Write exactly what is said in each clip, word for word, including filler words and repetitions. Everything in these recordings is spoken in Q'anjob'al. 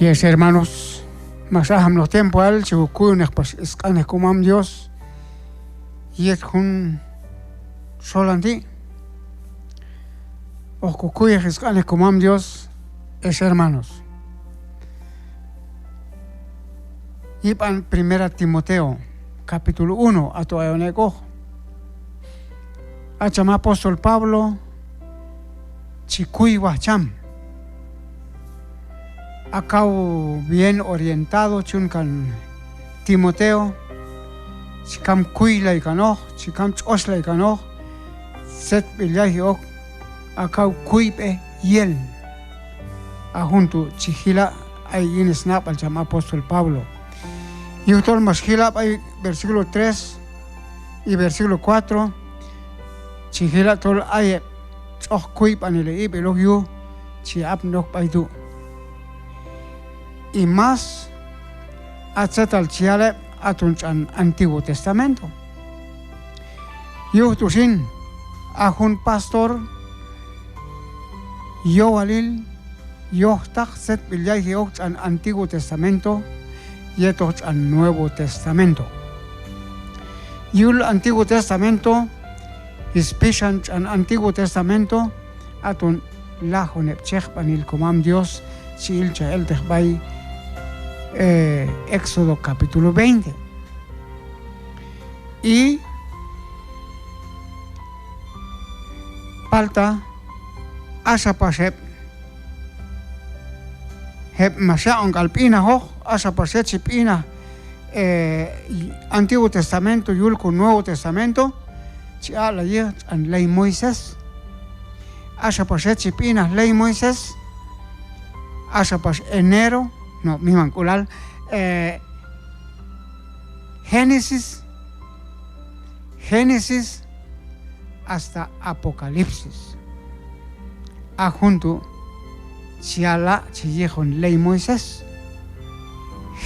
Ex hermanos, max ajapnoq tiempoal chi kokuyoneq pax sq'anej Komam Dios yet jun xolan ti'. Hoq kokuyej sq'anej Komam Dios, ex hermanos. Yib'an Primera Timoteo, capítulo uno, ato ayon ek'oq. A cham apóstol Pablo chi kuywaj cham. A kaw bien orientado chi yun kan Timoteo, chi kam kuylay kanoq, chi kam tx'oxlay kanoq tzetb'il yayji ok a kaw kuyb'ej yel. A jun tu' chi jila' ay yin snab'al cham apóstol Pablo. Yujtol max jila' b'ay versículo tres y versículo cuatro, chi jila' tol ay heb' tx'oj kuyb'anilej ib'il ok yuj chi apni ok b'ay tu'. Y más a tzetal chi yal heb' aton tx'an Antiguo Testamento. Yuj tu xin, a jun pastor yowalil yojtaq tzetb'il yayji ok tx'an Antiguo Testamento yetoq tx'an Nuevo Testamento. Yul Antiguo Testamento, spixan tx'an Antiguo Testamento, aton lajoneb' chejb'anil Komam Dios chi ilchaj elteq b'ay, eh, Éxodo capítulo veinte. Y palta axa pax heb', heb' max yaq'on k'al b'inajoq, axa pax yet chi b'inaj, eh, Antiguo Testamento yul ko Nuevo Testamento, chi aq'lay yiq tx'an ley Moisés. Axa pax yet chi b'inaj ley Moisés, axa pax enero, no, mimank'ulal, eh, Génesis, Génesis hasta Apocalipsis. A jun tu' chi yala' chi yiqon ley Moisés.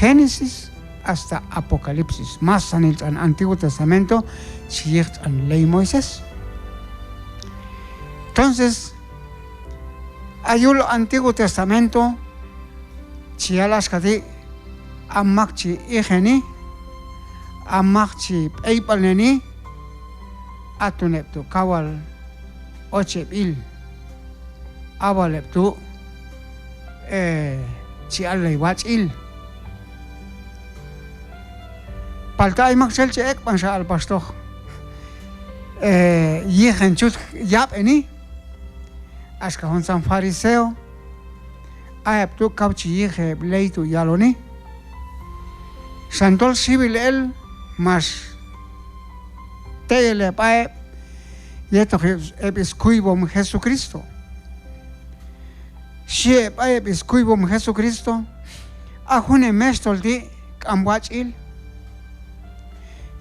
Génesis hasta Apocalipsis. Masanil tx'an Antiguo Testamento chi yiq tx'an ley Moisés. Entonces, a yul Antiguo Testamento chi yal axka ti': a mak chi iqeni, a mak chi b'eyb'alneni, aton heb' tu' kawal ocheb'il, a wal heb' tu', eh, chi allay watx'il. Palta ay maktxel chi ek'b'anxa k'al paxtoq, eh, yiqen chut yab'eni, axka juntzan fariseo, a heb' tu' kaw chi yiqej heb' ley tu' yaloni. Xan tol xiwil el max teyelej b'a heb' yetoq heb', heb' skuywom Jesucristo. Xhi heb' b'ay heb' skuywom Jesucristo: a jun hemexhtol ti' k'am watx'il.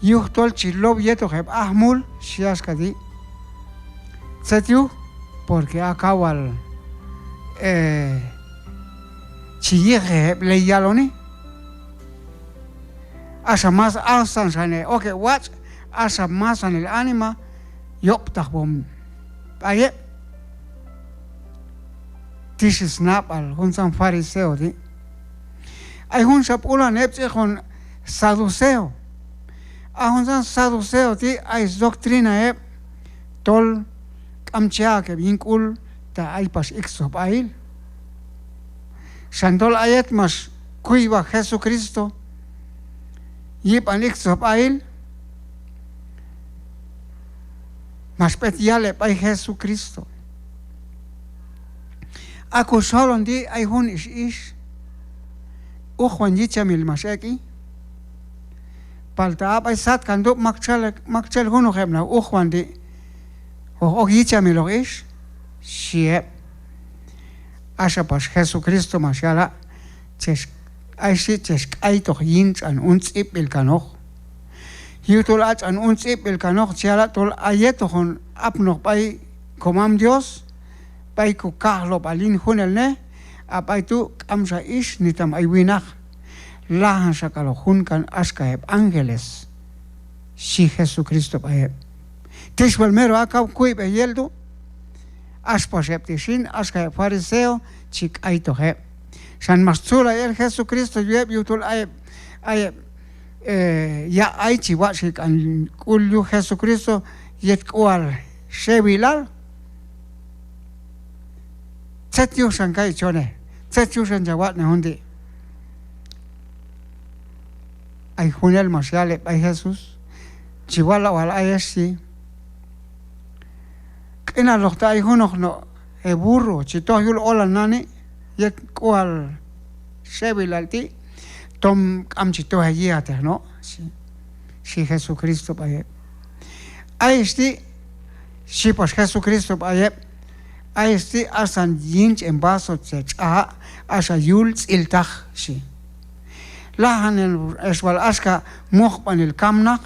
Yujtol chi low yetoq heb' ajmul, xhi axka ti'. Tzet yuj, porque a kawal, eh, chi yiqej heb' ley yaloni. Axa mas asan xane ok heb' watx', axa masanil anima yob'taqwom b'ay heb'. Tix snab'al juntzan fariseo ti'. Ay junxa b'ulan heb' chi yiqon saduceo. A juntzan saduceo ti' ay sdoctrina heb' tol k'am chi aq' heb' yin k'ul ta ay pax iktzojb'ail. Xan tol a yet max kuywaj Jesucristo yib'an iktzojb'ail, max b'et yal heb' b'ay Jesucristo. A ko xolon ti' ay jun ix ix, uqwan yichamil max ek'i. Palta a b'ay satkan tu' maktxel, maktxel junoq heb' naq uqwan ti' hoq ok yichamiloq ix, xhi heb'. Axa pax Jesucristo max yala': Chex, ay xhi, chex k'aytoq yin tx'an un tz'ib'b'il kanoq. Yujtol a tx'an un tz'ib'b'il kanoq chi yala' tol a yet hoqon apnoq b'ay Komam Dios, b'ay ko kajlob'al yin junelnej, a b'ay tu' k'amxa ix nitam ay winaq, lajan xa k'al hoq jun kan axka heb' ángeles, xhi Jesucristo b'ay heb'. Tix wal mero a kaw kuyb'ej yel tu', ax pax heb' ti' xin, axka heb' fariseo, chi k'aytoq heb'. Xan max tzulay el Jesucristo yuj heb' yujtol ay heb', ay heb', eh, ya'ay chi watx'ji kan k'ul yuj Jesucristo yet k'ual xewilal. Tzet yuj xan kay chone, tzet yuj xan cha watx'nej jun ti'. Ay junel max yal heb' b'ay Jesús, chi wala' wal ayex xhi. Q'inaloq ta ay junoq no' e burro chi toj yul olan nani', yet k'ual xewilal ti', tom k'am chi toj e yi'ajteq no', xhi, xhi Jesucristo b'ay heb'. Ayex ti', xhi pax Jesucristo b'ay heb', ayex ti' asan yin ch'en vaso che tx'aja', axa yul tz'iltaq, xhi. Lajan ex wal axka muqb'anil kamnaq,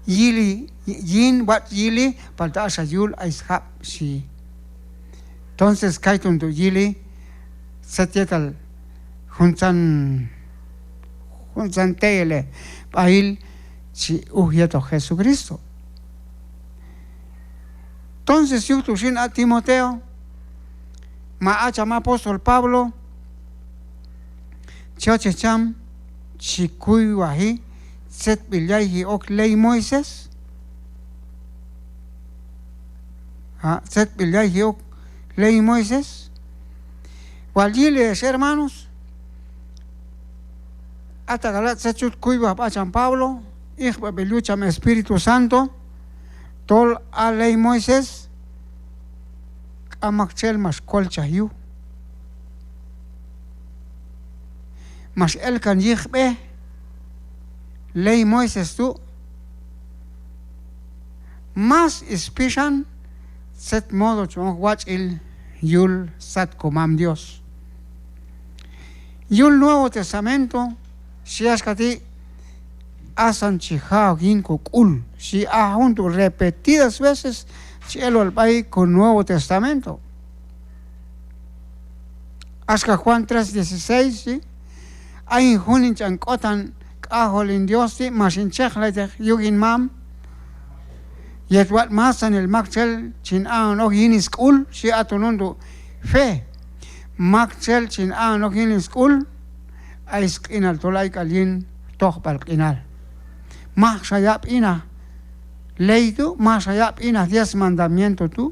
yili, yin watx' yili, palta axa yul ay sjab', xhi. Entonces kayton tu' yili tzet yetal juntzan, juntzan teyeleb'ahil chi uj yetoq Jesucristo. Entonces yuj tu xin a Timoteo, ma a cham apóstol Pablo, chi yochej cham chi kuywaji tzetb'il yayji ok ley Moisés. A, tzetb'il yayji ok ley Moisés. Wal yili ex hermanos, a tak'ala' tzet chut kuywaj sb'a cham Pablo, ijb'ab'il yuj cham Espíritu Santo, tol a ley Moisés k'am maktxel max kolchaj yuj. Max elkan yijb'ej ley Moisés tu', más spixan tzet modo chon ok watx'il yul sat komam Dios. Yul Nuevo Testamento xhi axka ti': asan chi ja' ok yin kok'ul, xhi. A jun tu' repetidas veces chi el wal b'ay ko Nuevo Testamento. Axka Juan tres dieciséis, xhi: ayin jun hin ch'an k'otan k'ajol hin Dios ti', max hin chejlayteq yuj hin mam, yet watx' masanil maktxel chin a'on ok yin sk'ul, xhi. Aton jun tu' fe, maktxel chin a'on ok yin sk'ul, ay sq'inal tol ay k'al yin tojb'al q'inal. Majxa yab' inaj ley tu', majxa yab' inaj diez mandamiento tu'.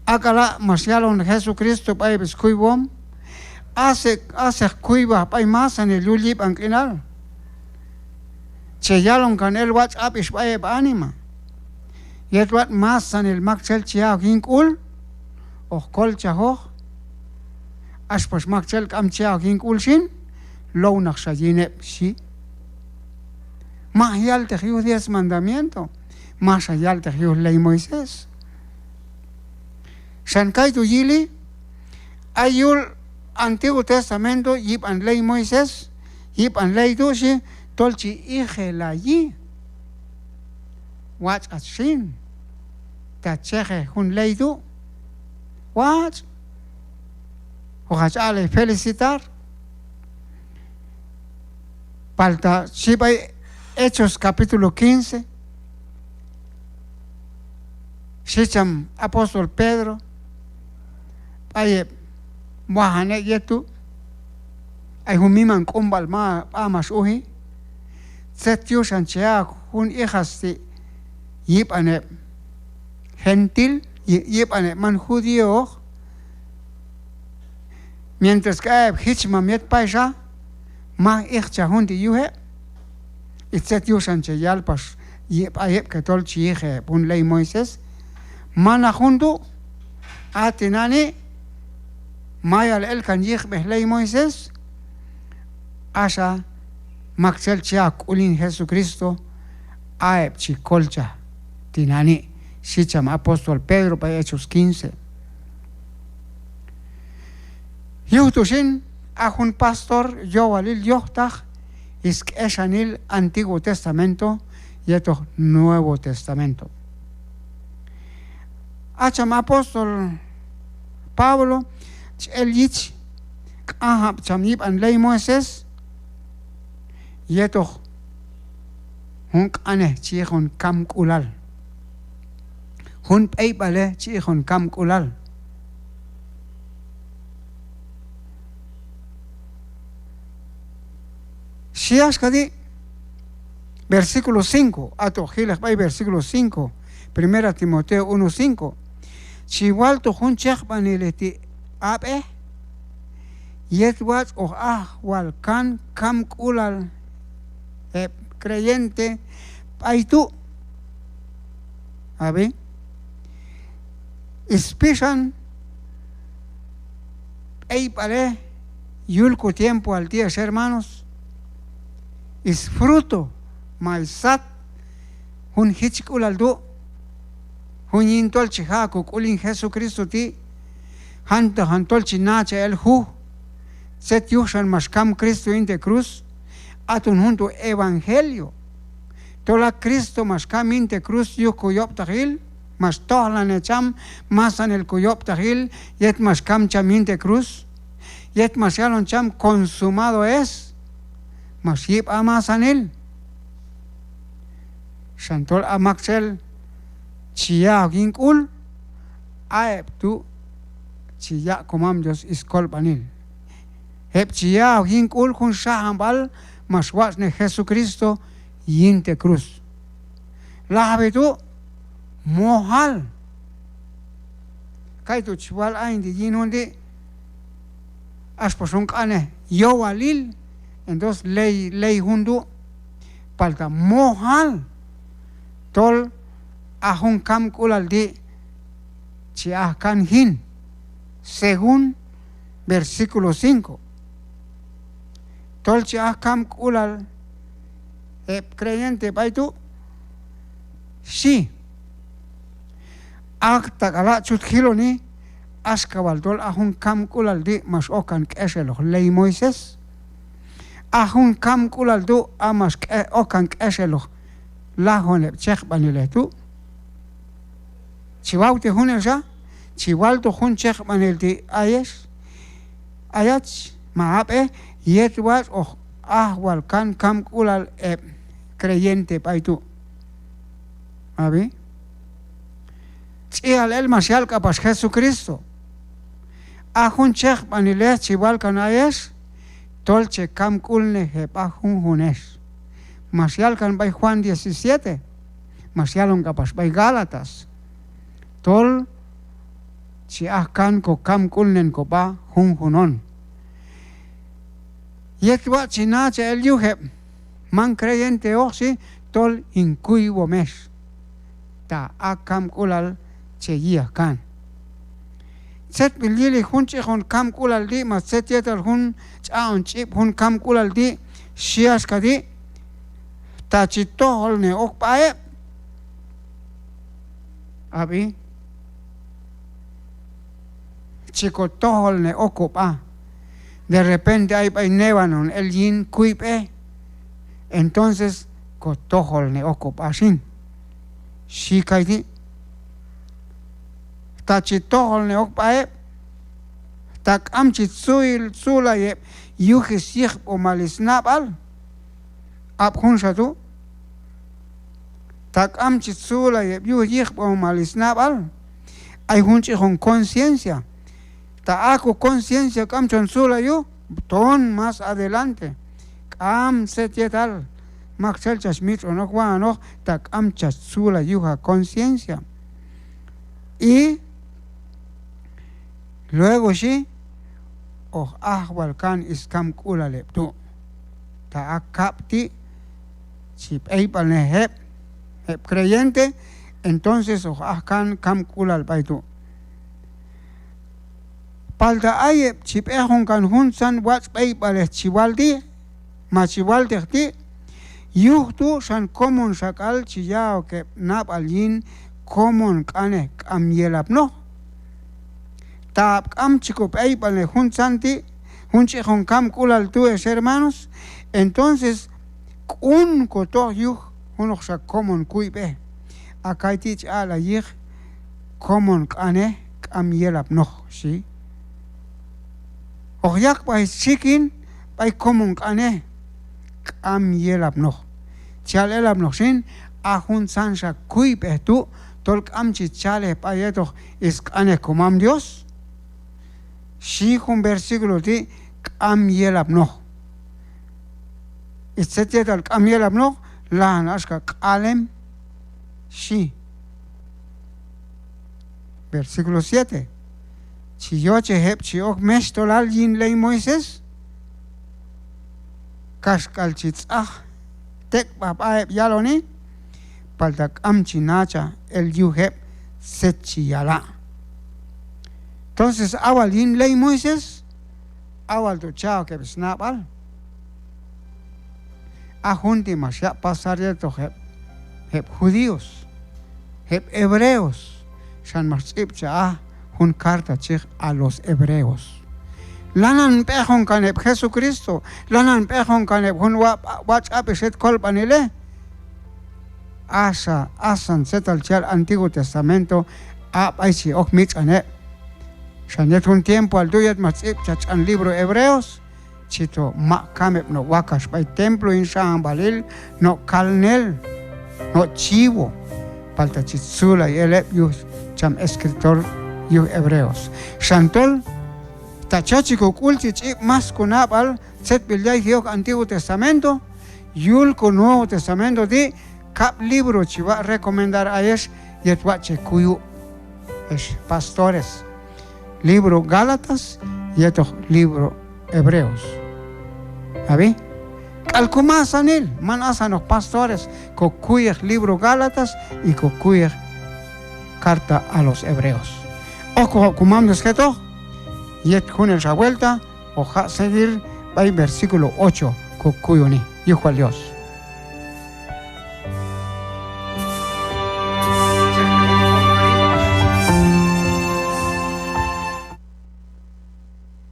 Ak'ala' max yalon Jesucristo b'ay heb' skuywom: aseq, aseq kuywaj b'ay masanil yul yib'an q'inal. Che yalon kan el watx' ab'ix b'ay heb' anima. Yet watx' masanil maktxel chi ya' ok yin k'ul, hoq kolchajoq. Ax pax maktxel k'am chi ya' ok yin k'ul xin, lownaqxa yin heb', xhi. Maj yalteq yuj diez mandamiento, majxa yalteq yuj ley Moisés. Xan kaytu' yili, ay yul Antiguo Testamento yib'an ley Moisés, yib'an ley tu', xhi, tol chi ijelayi. Watx' hach xin, ta chejej jun ley tu', watx', hoq hach aq'lay felicitar. Palta xhi b'ay Hechos capítulo quince, xhi cham apóstol Pedro b'ay heb' wajan ek' yet tu', ay jun miman q'umb'al ma-, b'a max uji: tzet yuxan che ya' ok jun ijatz ti' yib'an heb' gentil, yi-, yib'an heb' man judíooq, mientras que a heb' jichmam yet payxa maj iqchaj jun ti' yuj heb'? Y tzet yuxan che yal pax yi-, b'ay heb' que tol chi yiqej heb' jun ley Moisés? Manaq jun tu', a tinani' mayal elkan yiqb'ej ley Moisés, axa maktxel chi ya' ok sk'ul yin Jesucristo, a heb' chi kolchaj tinani', xhi cham apóstol Pedro b'ay Hechos quince. Yuj tu xin, a jun pastor yowalil yojtaq sk'exanil Antiguo Testamento yetoq Nuevo Testamento. A cham apóstol Pablo chi el yich q'anjab' cham yib'an ley Moisés yetoq jun q'anej chi iqon kamk'ulal, jun b'eyb'alej chi iqon kamk'ulal. Xhi axka ti', versículo cinco, ato jilej b'ay versículo cinco, Primera Timoteo uno cinco. Chi waltoq jun chekb'anilej ti' ab'ej, yet watx' hoq aj wal kan kamk'ulal heb' creyente b'ay tu'. Ab'i, spixan b'eyb'alej yul ko tiempoal ti' ex hermanos, sfruto ma ssat jun jichk'ulal tu', jun yin tol chi ja' ok ko k'ul yin Jesucristo ti', jantaq jan tol chi nachaj el juj tzet yuj xan max kam Cristo yin te' cruz. Aton jun tu' evangelio, tol a Cristo max kam yin te' cruz yuj ko yob'taqil, max tojlanej cham masanil ko yob'taqil yet max kam cham yin te' cruz, yet max yalon cham consumado es, max yi' sb'a masanil. Xan tol a maktxel chi ya'ok yin k'ul, a heb' tu' chi yaq' komam Dios skolb'anil. Heb' chi ya'ok yin k'ul jun xajanb'al max watx'nej Jesucristo yin te' cruz. Lajwi tu' mojal. Kaytu' chi wal ayin ti' yin jun ti', ax pax jun q'anej yowalil, entonces ley, ley jun tu'. Palta mojal tol a jun kamk'ulal ti' chi aj kan jin, según versículo cinco. Tol chi aj kamk'ulal heb' creyente b'ay tu', xhi. Aktak'ala' chut jiloni, axka wal tol a jun kamk'ulal ti' max okkan k'exeloq ley Moisés. A jun kamk'ulal tu' a max k'e-, okkan k'exeloq lajoneb' chekb'anilej tu'. Chi wawtej junelxa, chi waltoq jun chekb'anil ti' ayex, ayach ma ab'ej, yet watx' hoq aj wal kan kamk'ulal heb' creyente b'ay tu'. Ab'i, ch'ial el max yal k'apax Jesucristo. A jun chekb'anilej chi wal kan ayex, tol che kamk'ulnej heb'a junjun ex. Max yal kan b'ay Juan diecisiete, max yalon k'apax b'ay Gálatas, tol chi aj kan ko kamk'ulnen kob'a junjun on. Yet watx' chi nachaj el yuj heb' man creyenteoq, xhi, tol hin kuywom ex ta a kamk'ulal che yi'aj kan. Tzetb'il yili jun ch'iqon kamk'ulal ti', ma tzet yetal jun ch'a'on ch'ib' jun kamk'ulal ti', xhi axka ti': Ta chi tojolnej ok sb'a heb', ab'i, chi ko tojolnej ok kob'a. De repente ay b'ay newan on el yin kuyb'ej, entonces ko tojolnej ok kob'a xin, xhi kayti'. Ta chi tojolnej ok sb'a heb', ta k'am chi tzu-, tzulay heb' yuj syiqb'omal snab'al. Ab' junxa tu', ta k'am chi tzulay heb' yuj yiqb'omal snab'al. Ay jun ch'iqon conciencia. Ta a ko conciencia k'am chon tzulay yuj, ton más adelante. K'am tzet yetal, maktxel chach mitx'on ok wa'anoq ta k'am chach tzulay yuj a conciencia. Y luego xhi, hoq aj wal kan skamk'ulal heb' tu'. Ta a kab' ti' chi b'eyb'alnej heb', heb' creyente, entonces hoq aj kan kamk'ulal b'ay tu'. Palta ay heb' chi b'ejon kan juntzan watx' b'eyb'alej chi wal ti', ma chi walteq ti', yuj tu' xan komonxak'al chi ya'ok heb' nab'al yin komon q'anej k'am yelapnoq. Ta ab' k'am chi ko b'eyb'alnej juntzan ti', jun ch'iqon kamk'ulal tu' ex hermanos, entonces k'un ko toj yuj junoqxa komon kuyb'ej. A kayti' chi aq'lay yiq komon q'anej k'am yelapnoq, xhi. Hoq yaq' sb'a stxikin b'ay komon q'anej k'am yelapnoq. Chi yal elapnoq xin, a juntzanxa kuyb'ej tu' tol k'am chi schalej sb'a yetoq sq'anej komam Dios, xhi jun versículo ti', k'am yelapnoq. Ix tzet yetal k'am yelapnoq, lajan axka k'al em, xhi. Versículo siete. Chi yochej heb' chi ok mexhtolal yin ley Moisés, kaxk'al chi tz'aj tek'b'a sb'a heb' yaloni, palta k'am chi nachaj el yuj heb' tzet chi yala'. Entonces, a wal yin ley Moisés, a wal tu' cha ok heb' snab'al. A jun ti' max yaq' pasar yetoq heb', heb' judíos, heb' hebreos, xan max tz'ib'chaj aj jun carta chi yiq a los hebreos. Lanan b'eqon kan heb' Jesucristo, lanan b'eqon kan heb' jun wa-, watx' ab'ix yet kolb'anilej. Axa, asan tzetal chi yal Antiguo Testamento, a b'ay chi ok mitx'an heb'. Xan yet jun tiempoal tu' yet max tz'ib'chaj tx'an libro Hebreos, chi to maq' kam heb' no' wakax b'ay templo yin xahanb'alil, no' kalnel, no' chivo, palta chi tzulay el heb' yuj cham escritor yuj Hebreos. Xan tol, ta chochej kok'ul chi ch'ib' mas konab'al tzetb'il yayji ok Antiguo Testamento, yul ko Nuevo Testamento ti', kab' libro chi waq' recomendar ayex yet watx' che kuyu', ex pastores. Libro Gálatas yetoq libro Hebreos. Ab'i? K'al komasanil, man asanoq pastores, kokuyej libro Gálatas y kokuyej carta a los Hebreos. Okojab' komam Dios jetoq, yet junelxa vuelta, hoq jaq' seguir b'ay versículo ocho kokuyoni. Yuj wal Dios.